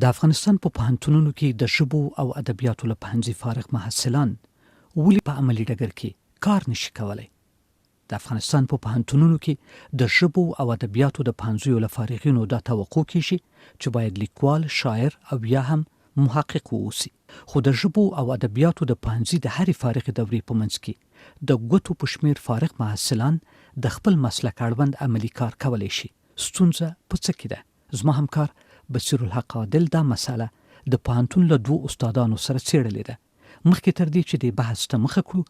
د افغانستان په پوهنتونونو کې د ژبو او ادبیاتو له پوهنځي فارغ محصلان ولې په عملي ډګر کې کار نشي کولی؟ د افغانستان په پوهنتونونو کې د ژبو او ادبیاتو د پوهنځیو له فارغینو دا توقع کېږي چې باید لیکوال، شاعر او یا هم محقق واوسي، خو د ژبو او ادبیاتو د پوهنځي د هرې فارغې دورې په منځ کې د ګوتو په شمېر فارغ محصلان د خپل مسلک اړوند عملي کار کولی شي. ستونزه په څه کې ده؟ زما همکار بصیرالحق عادل دا مسئله د پوهنتون له دوو استادانو سره څېړلې ده. مخکې تر دې چې دې بحث ته مخه کړو،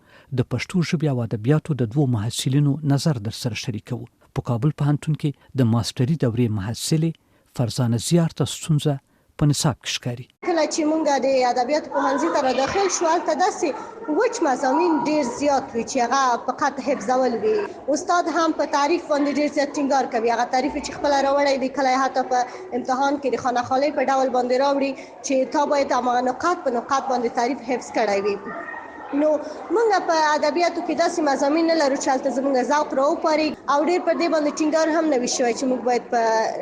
د پښتو ژبې او ادبیاتو د دوو محصلینو نظر درسره شریکوو. په کابل پوهنتون کې د ماسټري دورې محصلې فرزانه زیار ته ستونزه په نصاب کې ښکاري. کله چې مونږ د ادبیاتو پوهنځي ته راداخل شو، هلته داسې وچ مضامین ډېر زیات وي چې هغه فقط حفظول وي. استاد هم په تعریف باندې ډېر زیات ټینګار کوي، هغه تعریف یې چې خپله راوړی وي، کله یې حتی په امتحان کې د خانه خالۍ په ډول باندې راوړي چې تا باید هماغه نقاط په نقاط باندې تعریف حفظ کړی وي. نو مونږ په ادبیاتو کې داسې مضامین نه لرو چې هلته زمونږ ذوق راوپاري او ډیر پر دې باندې ټینګار هم نه وي شوی چې موږ باید په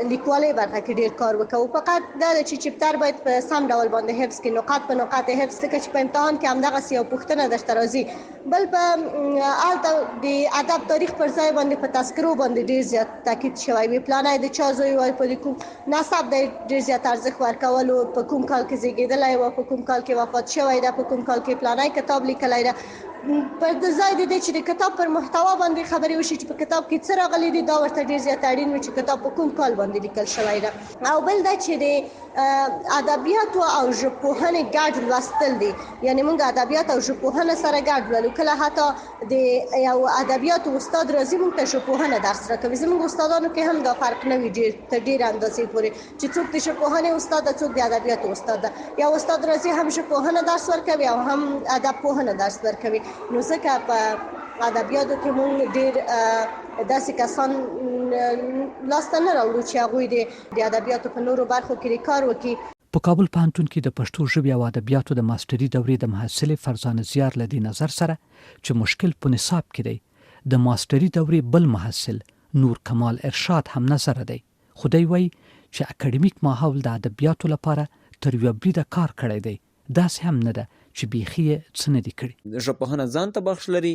لیکوالۍ برخه کې ډیر کار وکړو. فقط دا ده چې چپتر باید په سم ډول باندې حفظ کړي، نقاط په نقاط حفظ، ځکه چې په امتحان کې همدغسې یو پوښتنه درته راځي. بل په هلته د ادب تاریخ پر ځای باندې په تذکرو باندې ډیر زیات تاکید شوی وي، پلانی د چا زوی وای، په کوم نسب دی ډیر زیات ارزښت ورکولو، په کوم کال کې زیږیدلی و، په کوم کال کې وفات شوی ده، په کوم کال کې پلانی کتاب لیکلی ده. پر د ځای د دې چې د کتاب پر محتوا باندې خبرې وشي چې په کتاب کې څه راغلي دي، دا ورته ډیر زیات اړین وي چې کتاب په کوم کال باندې لیکل شوی ده. او بل دا چې د ادبیاتو او ژبپوهنې ګډ لوستل دي، یعنی موږ ادبیات او ژبپوهنه سره ګډ لولو. کله حتی د یو ادبیاتو استاد راځي موږ ته ژبپوهنه درس راکوي. زموږ استادانو کې هم دا فرق نه وي ډیر تر ډیره اندازې پورې چې څوک د ژبپوهنې استاد ده، څوک د ادبیاتو استاد ده. یو استاد راځي هم ژبپوهنه درس ورکوي او هم ادب پوهنه درس ورکوي. نو ځکه په ادبیاتو کې موږ ډیر داسې کسان لاسته نه راوړو چې هغوی د ادبیاتو په نورو برخو کې کار وکړي. په کابل پوهنتون کې د پښتو ژبې او ادبیاتو د ماسټري دورې د محصلې فرزانه زیار له دې نظر سره چې مشکل په نصاب کې دی، د ماسټري دورې بل محصل نور کمال ارشاد هم نظره دی، خو دی وايي چې اکاډمیک ماحول د ادبیاتو لپاره تر یوه بریده کار کړی دی، داسې هم نه ده چې بیخي یې څه نه دي کړي. ژبپوهنه ځان ته بخش لري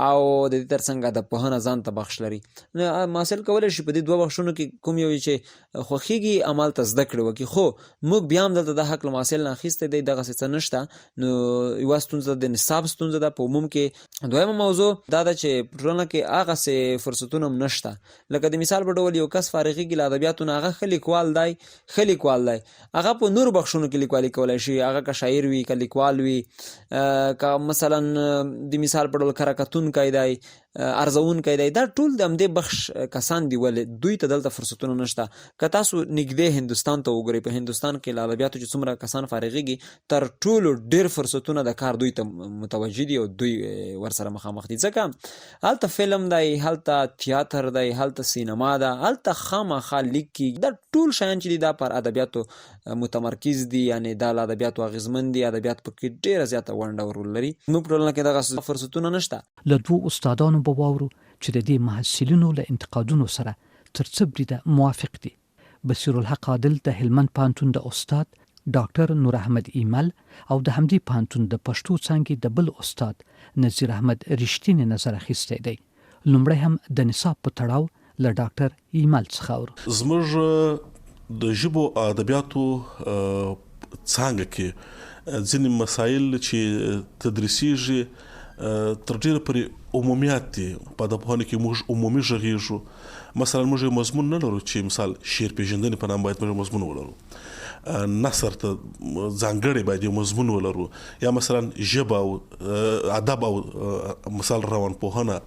او د دې ترڅنګ ادبپوهنه ځان ته بخش لري. نو محصل کولی شي په دې دوه بخشونو کې کوم یو یې چې خوښیږي همالته زده کړې وکړي. خو موږ بیا هم دلته دا حق له محصل نه اخیستی دی، دغسې څه نشته. نو یوه ستونزه د نصاب ستونزه ده په عموم کې. دویمه موضوع دا ده چې په ټولنه کې هغسې فرصتونه هم نشته. لکه د مثال په ډول یو کس فارغېږي له ادبیاتو نه، هغه ښه لیکوال دی، ښه لیکوال دی، هغه په نورو بخشونو کې لیکوالي کولای شي، هغه که شاعر وي، که لیکوال وي، که مثلا د مثال په ډول کره کتونکی دی، ارزونکی دی، دا ټول د همدې بخش کسان دي. ولې دوی ته دلته فرصتونه نشته؟ که تاسو نږدې هندوستان ته وګورئ، په هندوستان کې له ادبیاتو چې څومره کسان فارغېږي، تر ټولو ډېر فرصتونه د کار دوی ته متوجه دي او دوی ورسره مخامخ دي، ځکه هلته فلم دی، هلته تیاتر دی، هلته سینما ده، هلته خامخا لیک کیږي. دا ټول شیان چې دي دا پر ادبیاتو متمرکز دي، یعنی دا له ادبیاتو اغیزمن دي، ادبیات پکې ډیره زیاته ونډه او رول لري. زموږ په ټولنه کې دغه فرصتونه نشته. له دوو استادانو به واورو چې د دې محصلینو له انتقادونو سره تر څه بریده موافق دي. بصیرالحق عادل د هلمند پوهنتون د استاد ډاکټر نور احمد ایمل او د همدې پوهنتون د پښتو څانګې د بل استاد نذیر احمد رښتیني نظر اخیستی دی. لومړی هم د نصاب په تړاو له ډاکټر ایمل څخه اورو. زموږ د ژبو او ادبیاتو څانګه کې ځینې مسایل چې تدریسیږي تر ډېره پورې عمومیات دي. په ادبپوهنه کې موږ عمومي غږېږو. مثلا موږ یو مضمون نه لرو چې مثال شعر پیژندنې په نام باید موږ مضمون ولرو، نثر ته ځانګړی باید یو مضمون ولرو، یا مثلا ژبه او ادب او مثال روانپوهنه،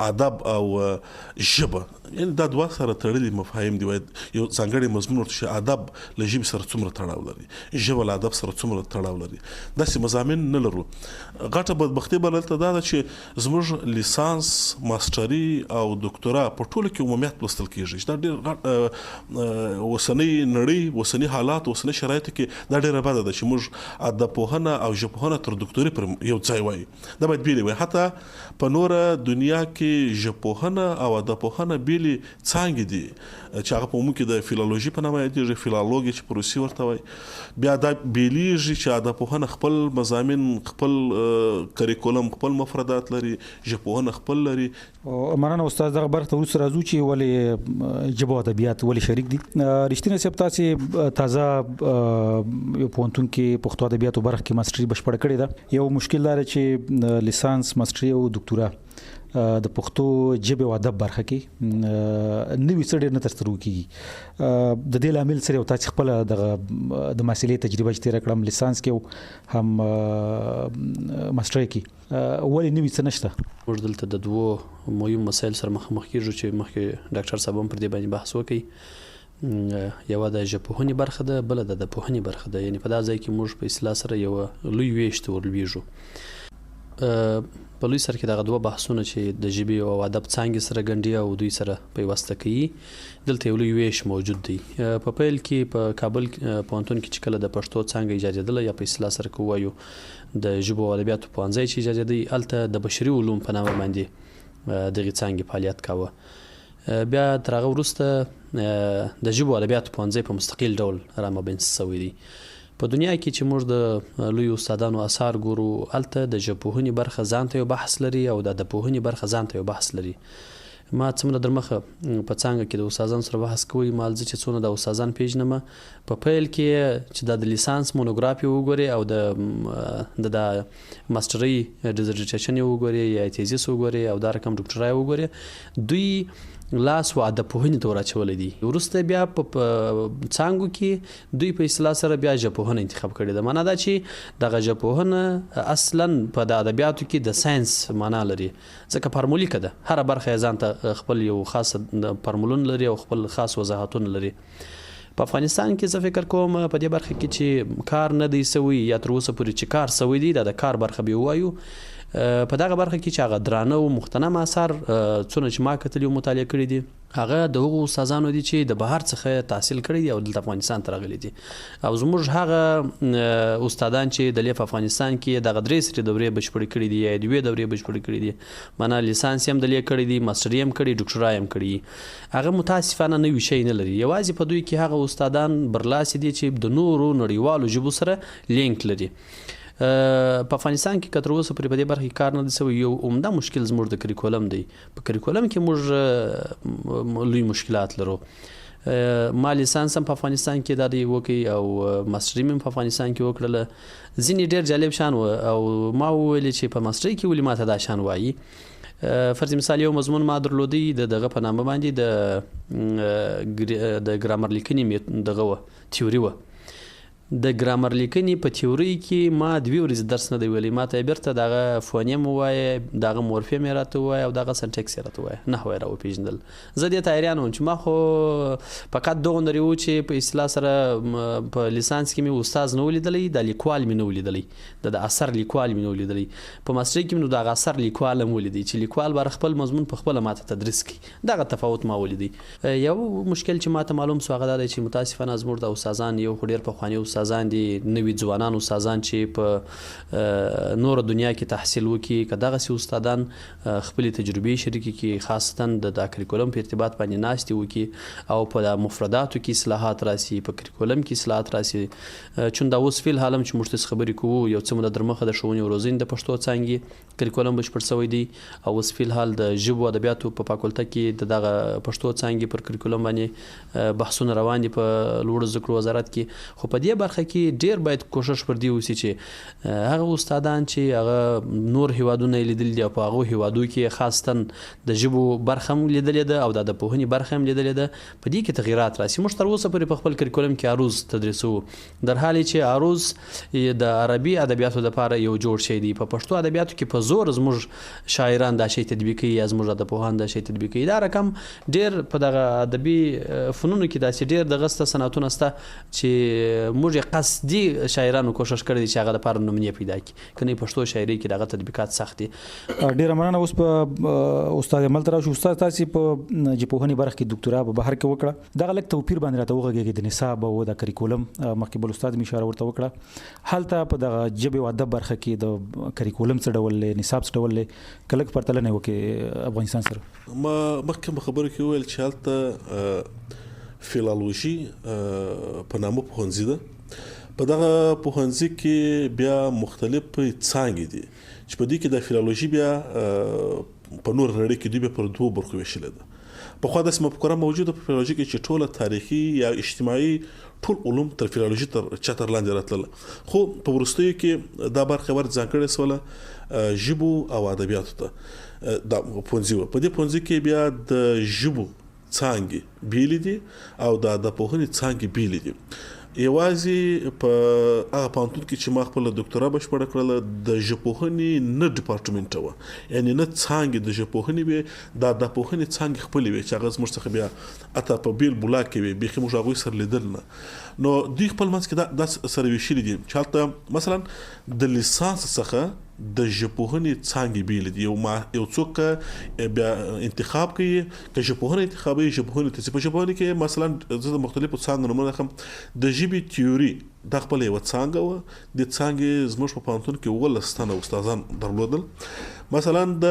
ادب او ژبه، یعنی دا دوه سره تړلي مفاهیم دي، باید یو ځانګړی مضمون ورته شي. ادب له ژبې سره څومره تړاو لري، ژبه له ادب سره څومره تړاو لري، داسې مضامین نه لرو. غټه بدبختي به دلته دا ده چې زموږ لیسانس، ماسټري او دوکتورا په ټولو کې عمومیت لوستل کیږي چې دا ډیر غټ اوسنۍ نړۍ، اوسني حالات، اوسنۍ اوسني شرایطو کې دا ډېره بده ده چې موږ ادبپوهنه او ژبپوهنه تر دوکتوري پورې یو ځای وایو، دا باید بېلې وای. حتی په نوره دنیا کې ژبپوهنه او ادبپوهنه بېلې څانګې دي چې هغه په عموم کې د فیلولوژي په نامه یادېږي، فیلالوګي چې په روسي ورته وایي. بیا دا بېلېږي چې ادبپوهنه خپل مضامین، خپل کریکولم، خپل مفردات لري، ژبپوهنه خپل لري. مننه استاد، دغه برخه ته وروسته راځو چې ولې ژبه او ادبیات ولې شریک دي. رښتینی صاحب، تاسې تازه یو پوهنتون کې پښتو ادبیاتو برخه کې ماسټري بشپړه کړې ده. یو مشکل دا دی چې لیسانس، ماسټري او دوکتورا د پښتو ژبې او ادب برخه کې نوي څه ډېر نه تر سترګو کېږي. د دې لامل څه دی او تاسې خپله دغه د محصلې تجربه چې تېره کړه، هم لیسانس کې او هم ماسټرۍ کې، ولې نوي څه نشته؟ موږ دلته د دوو مهمو مسایلو سره مخامخ کېږو چې مخکې ډاکټر صاحب هم پر دې باندې بحث وکړي. یوه د ژبپوهنې برخه ده، بله د ادبپوهنې برخه ده. یعنې په دا ځای کې موږ په اصطلاح سره یوه لوی ویش ته ورلویږو. په لوی سر کې دغه دوه بحثونه چې د ژبې او ادب څانګې سره ګنډي او دوی سره پیوسته کوي، دلته یو لوی ویش موجود دی. په پیل کې په کابل پوهنتون کې چې کله د پښتو څانګه ایجادېدله، یا په اصطلاح سره که ووایو د ژبو او ادبیاتو پوهنځی چې ایجادېدی، هلته د بشري علوم په نامه باندې دغې څانګې فعالیت کاوه. بیا تر هغه وروسته د ژبو ادبیاتو پوهنځی په مستقل ډول رامبنس شوی دی. په دنیا کې چې موږ د لویو استادانو اثار ګورو، هلته د ژبپوهنې برخه ځانته یو بحث لري او د ادبپوهنې برخه ځانته یو بحث لري. ما څه موده درمخه په څانګه کې د استادانو سره بحث کوی، مال زه چې څونه د استادان پیژنم، په پیل کې چې دا د لیسانس مونوګراف یې وګورې او د د دا ماسترۍ ډیزرټیشن یې وګورې یا تیزیس وګورې او دا رقم ډاکټرا یې وګورې، دوی لاس و ادب پوهنې ته وراچولی دی. وروسته بیا په څانګو کې دوی په اصطلاح سره بیا ژبپوهنه انتخاب کړې ده. معنا دا چې دغه ژبپوهنه اصلا په د ادبیاتو کې د ساينس معنا لري، ځکه فارمولیکه ده، هره برخه یې ځان ته خپل یو خاص فارمولونه لري او خپل خاص وضاحتونه لري. په افغانستان کې زه فکر کوم په دې برخه کې چې کار نه دی سوی یا تر اوسه پورې چې کار سوی دی، دا د کار برخه به ووایو، په دغه برخه کې چې هغه درانه او مغتنم آثار څونه چې ما کتلي او مطالعه کړي دي، هغه د هغو استادانو دي چې د بهر څخه تحصیل کړي دي او دلته افغانستان ته راغلي دي. او زموږ هغه استادان چې د لیف افغانستان کې دغه درې سرې دورې بشپړې کړي دي یا دوې دورې بشپړې کړي دي، معنا لیسانس یې هم د لې کړی دی، ماستري یې هم کړې، ډاکټرا یې هم کړې، هغه متاسفانه نوي شی نه لري. یوازې په دوی کې هغه استادان برلاسي دي چې د نورو نړیوالو ژبو سره لینک لري. په افغانستان کې که تر اوسه پورې په دې برخه کې کار نه دی شوی، یو عمده مشکل زموږ د کریکولم دی. په کریکولم کې موږ لوی مشکلات لرو. ما لیسانس هم په افغانستان کې دا دی وکړ او ماستري مې هم په افغانستان کې وکړله. ځینې ډېر جالب شان و او ما وویل چې په ماسترۍ کې ولې ماته دا شان وایي. فرض مثال یو مضمون ما درلودی د دغه په نامه باندې د ګرامر لیکنې دغه وه، تیوري وه. د ګرامر لیکنې په تیورۍ کې ما دوې ورځې درس نه دی ویلی، ما ته یې بېرته د هغه فونیم ووایه، د هغه مورفیم یې راته ووایه او د هغه سنټکس یې راته ووایه، نحوه یې راوپېژندل. زه دې ته حیران وم چې ما خو فقط دغومره وو چې په اصطلاح سره په لیسانس کې مې استاد نه و لیدلی، دا لیکوال مې نه و لیدلی، د اثر لیکوال مې نه و لیدلی. په ماسترۍ کې مې نو د هغه اثر لیکوال هم ولیدی چې لیکوال باره خپل مضمون په خپله ماته تدریس کړي، دغه تفاوت ما ولیدی. یو مشکل چې ماته معلوم سو هغه دا دی چې متاسفانه زموږ د استادان یو خو ډېر پخواني استادان دي، نوي ځوانان استادان چې په نوره دنیا کې تحصیل وکړي، که دغسې استادان خپلې تجربې شریکې کړي، خاصتاً د دا کریکولم په ارتباط باندې ناستې وکړي او په دا مفرداتو کې اصلاحات راسي، په کریکولم کې اصلاحات راسي. چون دا اوس فی الحال هم چې موږ تاسو خبرې کوو، یو څه موده در مخه د ښوونې او روزنې د پښتو څانګې کریکولم بشپړ شوی دی او اوس فی الحال د ژبو ادبیاتو په فاکولته کې د دغه پښتو څانګې پر کریکولم باندې بحثونه روان دي په لوړو زده کړو وزارت کې. خو په دې برخه کې ډېر باید کوښښ پر دې وشي چې هغه استادان چې هغه نور هیوادونه یې لیدلي دي او په هغو هیوادو کې خاصتاً د ژبو برخه هم لیدلې ده او د ادبپوهنې برخه هم لیدلې ده، په دې کې تغیرات راسي. موږ تر اوسه پورې په خپل کریکولم کې عروض تدریسوو، در حال چې عروض د عربي ادبیاتو لپاره یو جوړ شی دی، په پښتو ادبیاتو کې په زور زموږ شاعران دا شی تطبیقوي یا زموږ ادبپوهان دا شی تطبیقوي. دا رقم ډېر په دغه ادبي فنونو کې داسې ډېر دغه سته صنعتونه سته چې موږ یې چې قصدي شاعرانو کوشش کړی دی چې هغه لپاره نمونې پیدا کړي، کني پښتو شاعرۍ کې دغه تطبیقات سخت دي. ډیره مننه. اوس په استاد عمل ته راشو. استاد، تاسو په ژبپوهنې برخه کې دوکتورا په بهر کې وکړه، دغه لږ توپیر باندې راته وغږیږئ د نصاب او د کریکولم. مخکې بل استاد مې اشاره ورته وکړه، هلته په دغه ژبې او ادب برخه کې د کریکولم څه ډول دی، نصاب څه ډول دی، که لږ پرتلنه وکړي افغانستان سره. ما مخکې په خبرو کې وویل چې هلته فیلالوژي په نامه پوهنځي ده. په دغه پوهنځي کې بیا مختلف څانګې دي چې په دې کې د فیلالوژي بیا په نور نړۍ کې دوی بیا پر دوو برخو ویشلې ده. پخوا داسې مفکوره موجوده په فیلالوژي کې چې ټوله تاریخي یا اجتماعي ټول علوم تر فیلالوژي تر چتر لاندې راتلله، خو په وروستیو کې دا برخه ور ځانګړې سوله ژبو او ادبیاتو ته. دا پوهنځي وه. په دې پوهنځي کې بیا د ژبو څانګې بیلې دي او د ادبپوهنې څانګې بیلې دي. یوازې په هغه پوهنتون کې چې ما خپله دوکتورا بشپړه کړله د ژبپوهنې نه ډپارټمنټ وه، یعنې نه څانګې د ژبپوهنې وې، د ادبپوهنې څانګې خپلې وې چې هغه زموږ څخه بیا حتی په بیل بلاک کې وې، بیخي موږ هغوی سره لیدل نه. نو دوی خپل منځ کې دا سره ویشلي دي چې هلته مثلا د لیسانس څخه د ژبپوهنې څانګې بیلې دي. یو څوک که بیا انتخاب کوي، که ژبپوهنه انتخابوي، ژبپوهنې ته ځي. په ژبپوهنې کې مثلا زه د مختلفو څانګو نومونه اخلم. د ژبې تیوري دا خپله یوه څانګه وه، دې څانګې زموږ په پوهنتون کې 17 تنه استادان درلودل. مثلا د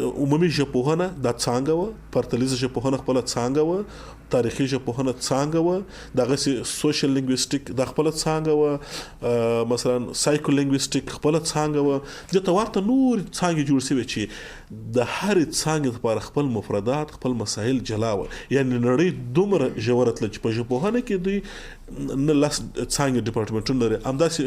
عمومي ژبپوهنه دا څانګه وه، پرتلیزه ژبپوهنه خپله څانګه وه، تاریخي ژبپوهنه څانګه وه، دغسې سوشل لینګویسټیک دا خپله څانګه وه، مثلا سایکو لینګویسټیک خپله څانګه وه. دې ته ورته نورې څانګې جوړې شوې چې د هرې څانګې لپاره خپل مفردات، خپل مسایل جلا وه. یعنې نړۍ دومره ژوره تله چې په ژبپوهنه کې دوی نه لس څانګې ډپارټمنټونه لري. همداسې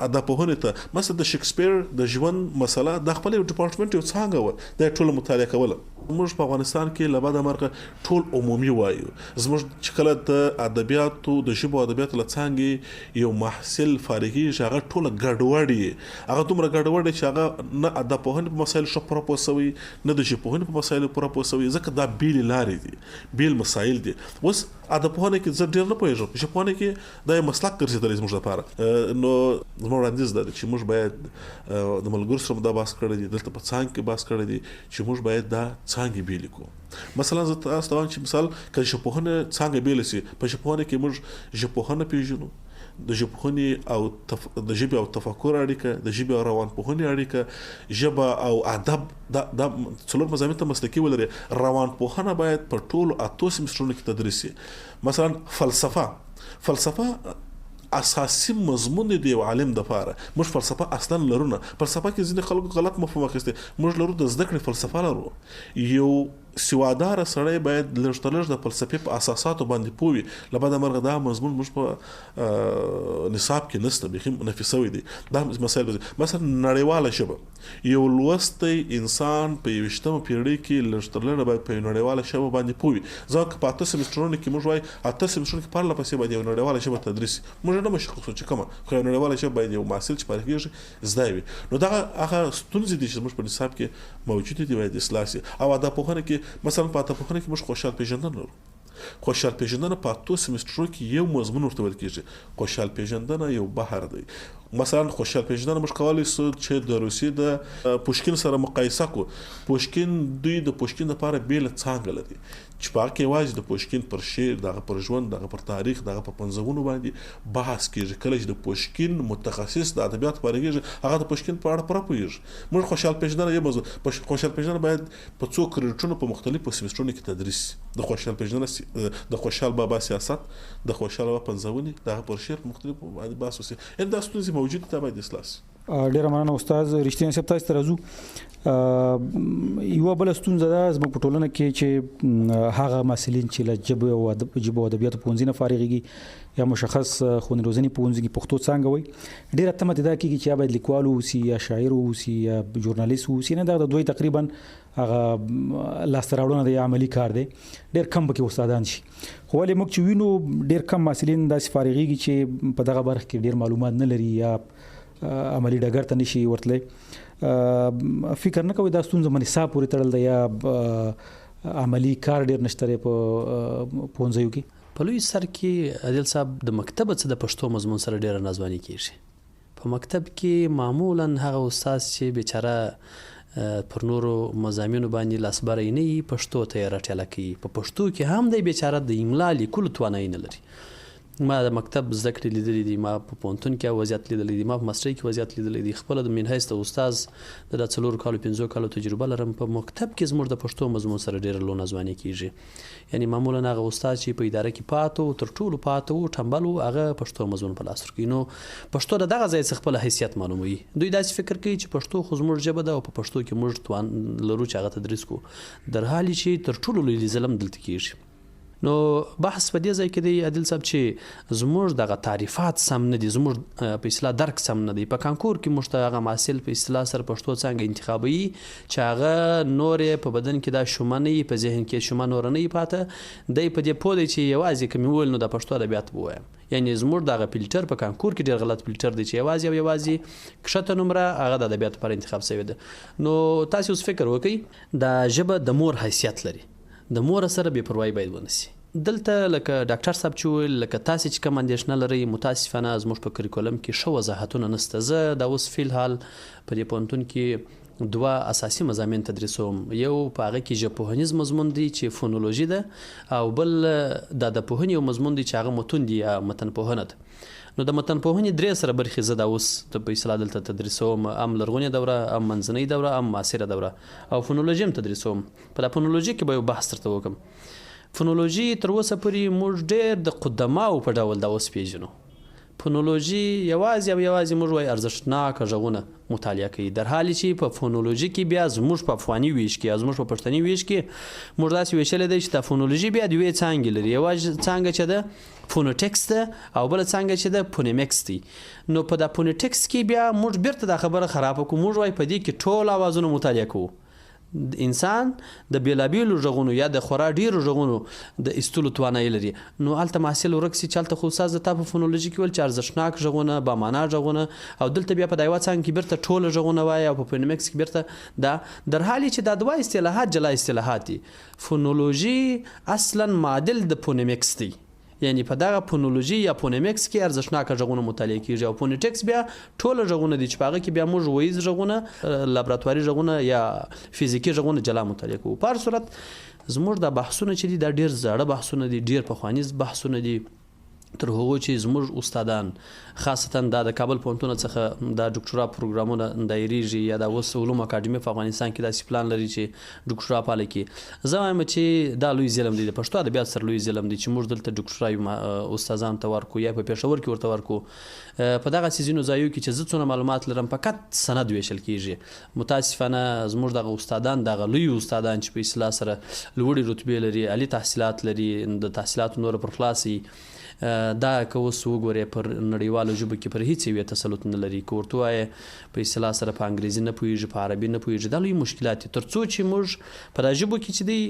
ادبپوهنې ته مثلا د شکسپیر د ژوند مسله دا خپل یو ډپارټمنټ، یو څانګه وه، دا یې ټوله مطالعه کوله. موږ په افغانستان کې له بده مرغه ټول عمومي وایو. زموږ چې کله د ادبیاتو د ژبو ادبیاتو له څانګې یو محصل فارغېږي، هغه ټوله ګډوډ یې، هغه دومره ګډوډ چې هغه نه ادبپوهنې په مسایلو ښه پوره پوه شوی، نه د ژبپوهنې په مسایلو پوره پوه شوی، ځکه دا بېلې لارې دي، بېل مسایل دي. اوس ادبپوهنه کې زه ډېر نه پوهېږم، ژبپوهنه کې دا یو مسلک ګرځېدلی زموږ لپاره. نو زما وړاندیز دا دی چې موږ باید د ملګرو سره دا بحث کړی دی، دلته په څانګه کې بحث کړی دی چې موږ باید دا څانګې بېلې کړو. مثلا زه تاسو ته وایم چې مثال که ژبپوهنه څانګه بېله شي، په ژبپوهنه کې موږ ژبپوهنه پېژنو، د ژبپوهنې او د ژبې او تفکر اړیکه، د ژبې او روانپوهنې اړیکه، ژبه او ادب، دا څلور مضامین ته مسلکي ولري. روانپوهنه باید په ټولو 8 سمسترونو کې تدریس شي. مثلا فلسفه، فلسفه اساسي مضمون دی د یو عالم دپاره. موږ فلسفه اصلا لرو نه، فلسفه کې ځینې خلکو غلط مفهوم اخیستی. موږ لرو د زده کړې فلسفه لرو. یو سواداره سړی باید لږ تر لږ د فلسفې په اساساتو باندې پوه وي. له بده مرغه دا مضمون موږ په نصاب کې نشته، بیخي نفي شوی دی. دا مسایل به مثلا نړیواله ژبه، یو لوستی انسان په 21مه پیړۍ کې لږ تر لږه باید په یو نړیواله ژبه باندې پوه وي. ځکه په 8 سمسترونو کې موږ وایو 8 سمسترونو کې پرله پسې باید یو نړیواله ژبه تدریس شي. موږ نه مشخصو چې کومه، خو یو نړیواله ژبه باید یو محصل چې فارغېږي زده وي. نو دغه هغه ستونزې دي چې زموږ په نصاب کې موجودې دي، باید اصلاح شي. او ادبپوهنه کې مثلا په ادبپوهنه کې موږ خوشحال پېژندنه لرو. خوشحال پېژندنه په 8 سمسترو کې یو مضمون ورته ویل کېږي. خوشحال پېژندنه یو بحر دی. مثلا خوشحال پېژندنه موږ کولی شو چې د روسیې د پوشکین سره مقایسه کړو. پوشکین دوی د پوشکین لپاره بېله څانګه لري چې په هغه کې یوازې د پوشکین پر شعر، د هغه پر ژوند، د هغه پر تاریخ، د هغه پر پنځونو باندې بحث کېږي. کله چې د پوشکین متخصص د ادبیاتو فارغېږي، هغه د پوشکین په اړه پوره پوهېږي. موږ خوشحال پېژندنه یو موضوع، خوشحال پېژندنه باید په څو کریډیټونو په مختلفو سمسترونو کې تدریس شي. د خوشحال پېژندنه د خوشحال بابا سیاست، د خوشحال بابا پنځونې، د هغه پر شعر په مختلفو باندې بحث وشي. یعنې دا ستونزې موجودې دي، دا باید اصلاح شي. ډېره مننه استاد رښتینی صاحب. تاسو ته راځو. یوه بله ستونزه ده زموږ په ټولنه کې چې هغه محصلین چې له ژبې او ژبو او ادبیاتو پوهنځي نه فارغېږي یا مشخص ښوونې روزنې پوهنځي کې پښتو څانګه وایي، ډېره تمه ترې دا کېږي چې یا باید لیکوال واوسي یا شاعر واوسي یا ژورنالیست واوسي. نه، دا د دوی تقریبا هغه لاسته راوړنه دی یا عملي کار دی، ډېر کم پکې استادان شي. خو ولې موږ چې وینو ډېر کم محصلین داسې فارغېږي چې په دغه برخه کې ډېر معلومات نه لري یا عملي ډګر ته نشي ورتلی. فکر نه کوئ دا ستونزه نصاب پورې تړل ده یا عملي کار ډېر نشته دی په پوهنځیو کې؟ په لوی سر کې عادل صاحب د مکتبه څه د پښتو مضمون سره ډیره ناځواني کیږي. په مکتب کې معمولا هغه استاد چې بیچاره پر نورو مضامینو باندې لاسبری نه وي، پښتو ته یې راټیله کوي. په پښتو کې هم دی بیچاره د املا لیکلو توانایي نه لري. ما د مکتب زده کړې لیدلې دي، ما په پوهنتون کې وضعیت لیدلی دی، ما په ماسټرۍ کې وضعیت لیدلی دی، خپله د منحیث د استاد د دا څلورو کالو پنځو کالو تجربه لرم. په مکتب کې زموږ د پښتو مضمون سره ډېره لونه ځواني کیږي. یعنی معمولا هغه استاد چې په اداره کې پاتې و، تر ټولو پاتې و، ټنبل و، هغه پښتو مضمون په لاس ورکوي. نو پښتو د دغه ځای څخه خپل حیثیت معلوموي. دوی داسې فکر کوي چې پښتو خو زموږ ژبه ده او په پښتو کې موږ توان لرو چې هغه تدریس کړو، در حالي چې تر ټولو لوی ظلم دلته کیږي. نو بحث په دې ځای کې دی عادل صاحب چې زموږ دغه تعریفات سم نه دي، زموږ په اصطلاح درک سم نه دی. په کانکور کې موږ ته هغه محصل په اصطلاح سره پښتو څانګه انتخابوي چې هغه نورې په بدن کې دا شومه نه وي، په ذهن کې شومه نوره نه وي پاته، دی په دې پوه دی چې یوازې که مې وویل نو د پښتو ادبیات به ووایم. یعنی زموږ دغه فلټر په کانکور کې ډېر غلط فلټر دی چې یوازې او یوازې کښته نمره هغه د ادبیاتو لپاره انتخاب شوې ده. نو تاسې اوس فکر وکړئ، دا ژبه د مور حیثیت لري، د مور سره بې پروايي باید ونه شي. دلته لکه ډاکټر صاحب چې وویل، لکه تاسې چې کوم اندېښنه لرئ، متاسفانه زموږ په کریکولم کې ښه وضاحتونه نشته. زه دا اوس فی الحال په دې پوهنتون کې دوه اساسي مضامین تدریسوم. یو په هغه کې ژبپوهنیز مضمون دی چې فونولوژي ده، او بل د ادبپوهنې یو مضمون دی چې هغه متون دی یا متنپوهنه ده. نو د متنپوهنې درې سره برخې زه دا اوس په اصطلاح دلته تدریسوم، هم لرغونې دوره، هم منځنۍ دوره، هم معاصره دوره، او فونولوژي هم تدریسوم. په دا فونولوژي کې به یو بحث درته وکړم. فونولوژي تر اوسه پورې موږ ډېر د قدماو په ډول دا اوس پېژنو. فونولوژي یوازې او یوازې موږ وایي ارزښتناک غږونه مطالعه کوي، در حالي چې په فونولوژي کې بیا زموږ په افغاني ویش کې یا زموږ په پښتني ویش کې موږ داسې ویشلی دی چې دا فونولوژي بیا دوې څانګې لري. یوه څانګه چې ده فونوټیکس ده او بله څانګه چې ده فونیمیکس دی. نو په دا فونوټیکس کې بیا موږ بیرته دا خبره خرابه کړو، موږ وایي په دې کې ټول اوازونه مطالعه کوو. انسان د بېلابېلو غږونو یا د خورا ډېرو غږونو د ایستلو توانایي لري. نو هلته محصل ورک سي چې هلته خو استاد تا په فونولوژي کې ویل چې ارزښتناک غږونه، بامعنا غږونه، او دلته بیا په دا یوه څانګه کې بیرته ټوله غږونه وایي او په فونیمیکس کې بیرته دا، در حالي چې دا دوه اصطلاحات جلا اصطلاحات دي. فونولوژي اصلا معادل د فونیمیکس دی، یعنی په دغه فونولوژي یا فونیمیکس کې ارزښتناک غږونه مطالعه کیږي، او فونیټکس بیا ټوله غږونه دي چې په هغه کې بیا موږ وییز غږونه، لابراتواري غږونه یا فزیکي غږونه جلا مطالعه کوو. په هر صورت زموږ دا بحثونه چې دي دا ډېر زاړه بحثونه دي، ډېر پخواني بحثونه دي. تر هغو چې زموږ استادان خاصتا دا د کابل پوهنتون څخه دا ډاکټرا پروګرامونه دایریږي یا دا اوس علوم اکاډمي په افغانستان کې داسې پلان لري چې ډاکټرا پاله کې، زه وایم چې دا لوی ظلم دی، د پښتو ادبیات سره لوی ظلم دی چې موږ دلته ډاکټرا یو استادان ته ورکو یا په پېښور کې ورته ورکو. په دغسې ځینو ځایو کې چې زه څونه معلومات لرم فقط سند ویشل کیږي. متاسفانه زموږ دغه استادان، دغه لوی استادان چې په اصطلاح سره لوړې رتبې لري، عالي تحصیلات لري، د تحصیلاتو نوره پر خلاصي، دا که اوس وګورې پر نړیوالو ژبو کې پر هیڅ یوې تسلط نه لري. که ورته ووایې په اصطلاح سره په انګریزي نه پوهېږي، په عربي نه پوهېږي، دا لوی مشکلات دي. تر څو چې موږ په دا ژبو کې چې دی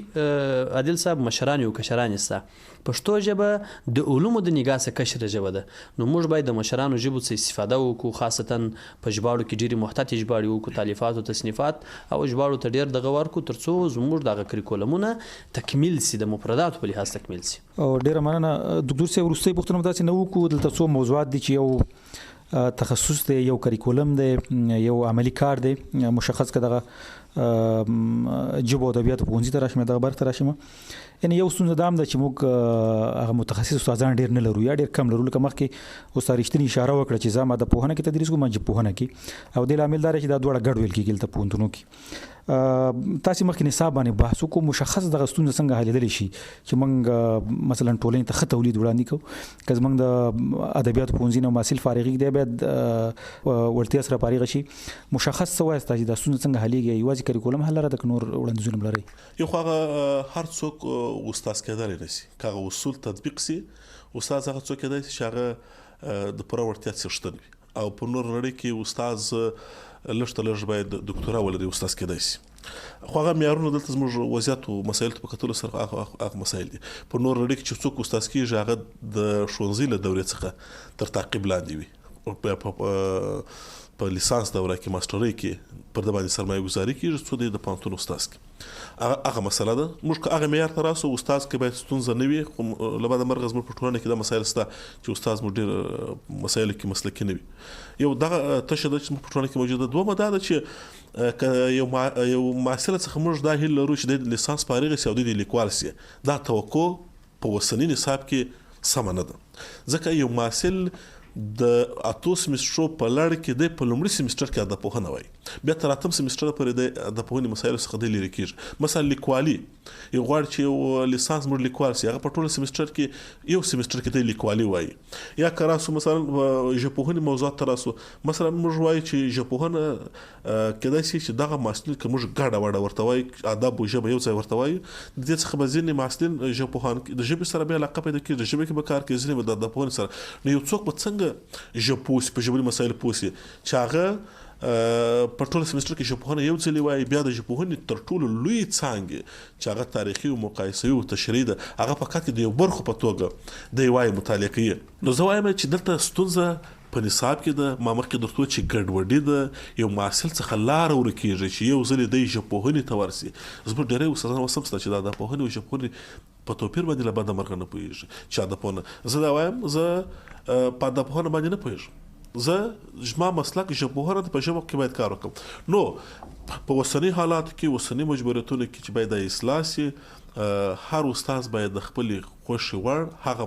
عادل صاحب مشران او کشران یې شته، پښتو ژبه د علومو د نګاه څخه کشره ژبه ده، نو موږ باید د مشرانو ژبو څخه استفاده وکړو، خاصتا په ژباړو کې ډېرې محتاطې ژباړې وکړو، تالیفات او تصنیفات او ژباړو ته ډېر دغه ورکړو، تر څو زموږ دغه کریکولمونه تکمیل سي، د مفرداتو په لحاظ تکمیل سي. او ډېره مننه دکتور صاحب. وروستۍ پوښتنه به داسې نه وکړو، دلته څو موضوعات دي چې یو تخصص دی، یو کریکولم دی، یو عملي کار دی مشخص که دغه ژبو ادبیاتو پوهنځي ته راشم، دغه برخې ته راشم. یعنی یو ستونزه دا هم ده چې موږ هغه متخصص استادان ډېر نه لرو یا ډېر کم لرو. لکه مخکې استاد رښتیني اشاره وکړه چې زه ما د پوهنه کې تدریس کوم، ما ژبپوهنه کې، او دې لامل دا دی چې دا دواړه ګډ ویل کېږي دلته پوهنتونو کې. تاسې مخکې نصاب باندې بحث وکړو، مشخص دغه ستونزه څنګه حلېدلی شي چې موږ مثلا ټولنې ته ښه تولید وړاندې کړو؟ که زموږ د ادبیاتو پوهنځي نه محصل فارغېږي، دی باید وړتیا سره فارغ شي. مشخص څه وایاست تاسې دا ستونزه څنګه حلېږي؟ یوازې کریکولم حل لاره ده که نور وړاندیزونه هم لرئ؟ یو خو هغه هر څوک استاد کېدلی نه شي، که هغه اصول تطبیق شي، استاد هغه څوک کېدای شي چې هغه د پوره وړتیا څښتن وي، او په نور نړۍ کې استاد لږ تر لږ باید دکتورا ولري استاد کېدای شي. خو هغه معیارونه دلته زموږ وضعیت او مسایل ته په کتلو سره هغه مسایل دي. په نور نړۍ کې چې څوک استاد کېږي هغه د ښوونځي له دورې څخه تر تعقیب لاندې وي، په په لیسانس دوره کې، ماسټرۍ کې پر ده باندې سرمایه ګذاري کیږي څو دی د پوهنتون استاد کړي. هغه هغه مسله ده. موږ که هغه معیار ته راسو، استاد کې باید ستونزه نه وي، خو له بده مرغه زموږ په ټولنه کې دا مسایل شته چې استاد مو ډېر مسایلو کې مسلکي نه وي. یو دغه تشه ده چې زموږ په ټولنه کې موجوده. دومه دا ده چې که یو یو محصل څخه موږ دا هیله لرو چې دی لیسانس فارغ شي او دی لیکوال شي، دا توقع په اوسني نصاب کې سمه نه ده، ځکه یو محصل د اتو سمسټرو په لړ کې دی په لومړي سمسټر کې ادبپوهنه وایي، بیا تر اتم سمسټر پورې د ادبپوهنې مسایلو څخه دی لیرې کیږي. مثلا لیکوالي، یو غواړي چې یو لیسانس موږ لیکوال شي، هغه په ټوله سمسټر کې یو سمسټر کې دی لیکوالي وایي. یا که راسو مثلا ژبپوهنې موضوعات ته راسو، مثلا موږ وایو چې ژبپوهنه کېدای شي چې دغه محصلین که موږ ګډه وډه ورته وایو، ادب او ژبه یو ځای ورته وایو، د دې څخه به ځینې محصلین ژبپوهان د ژبې سره به علاقه پیدا کېږي، د ژبې کې به کار کوي، ځینې به د ادبپوهنې سره. نو یو څوک به څنګه ژبپوه شي، په ژبني مسایلو پوه شي چې هغه په ټوله سمسټر کې ژبپوهنه یو ځلې وایي، بیا د ژبپوهنې تر ټولو لوی څانګې چې هغه تاریخي او مقایسوي او تشریحي ده، هغه فقط د یو برخو په توګه دی وایي، مطالعه کوي. نو زه وایم چې دلته ستونزه په نصاب کې ده. ما مخکې درته وویل چې ګډوډي ده، یو محصل څخه لاره ورکیږي چې یو ځلې دی ژبپوهنې ته ورسي. زموږ ډېری استادان اوس هم شته چې د ادبپوهنې او ژبپوهنې په توپیر باندې له بده مرغه نه پوهیږي چې ادبپوهنه، زه دا وایم زه په ادبپوهنه باندې نه پوهیږم، زه زما مسلک ژبپوهنه ده، په ژبه کې باید کار وکړم. نو په اوسني حالاتو کې، اوسني مجبوریتونو کې چې باید دا اصلاح شي، هر استاد باید د خپلې خوښې وړ هغه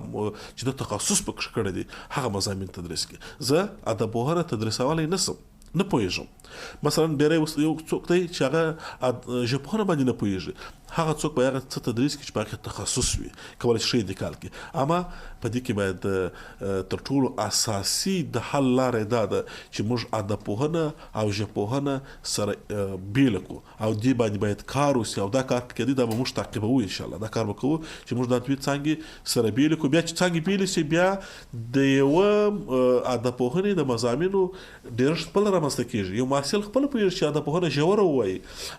چې د تخصص پکښې کړی دی هغه مضامین تدریس کړي. زه ادبپوهنه تدریسولی نه شم، نه پوهیږم. مثلا ډېری یو څوک دی چې هغه ژبپوهنه باندې نه پوهیږي، هغه څوک به هغه څه تدریس کړي چې په هغې تخصص وي، کولی شي ښه انتقال کړي. اما په دې کې باید تر ټولو اساسي د حل لاره دا ده چې موږ ادبپوهنه او ژبپوهنه سره بېله کړو او دې باندې باید کار وشي. او دا کار کېدی، دا به موږ تعقیبوو ان شاء الله، دا کار به کوو چې موږ دا دوې څانګې سره بېلې کړو. بیا چې څانګې بېلې شي، بیا د یوه ادبپوهنې د مضامینو ډېرښت خپله رامنځته کېږي. یو محصل خپله پوهېږي چې ادبپوهنه ژوره ووایي،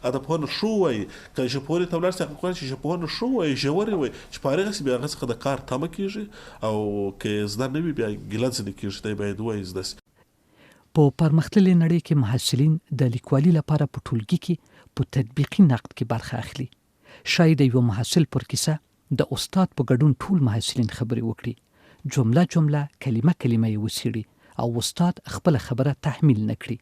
ادبپوهنه ښه ووایي. که ژبپوهنې ته ولاړ شي، هغه غواړي چې ژبپوهنه ښه ووایي، ژورې ووایي، چې فارغه شي بیا هغه څخه د کار تمه کېږي، او که یې زده نه وي بیا ګیله ځینې کېږي، دی باید ووایي زده شي. په پرمختللې نړۍ کې محصلین د لیکوالي لپاره په ټولګي کې په تطبیقي نقد کې برخه اخلي. ښايي د یوه محصل پر کیسه د استاد په ګډون ټول محصلین خبرې وکړي، جمله جمله، کلمه کلمه یې وڅېړي او استاد خپله خبره تحمیل نه کړي.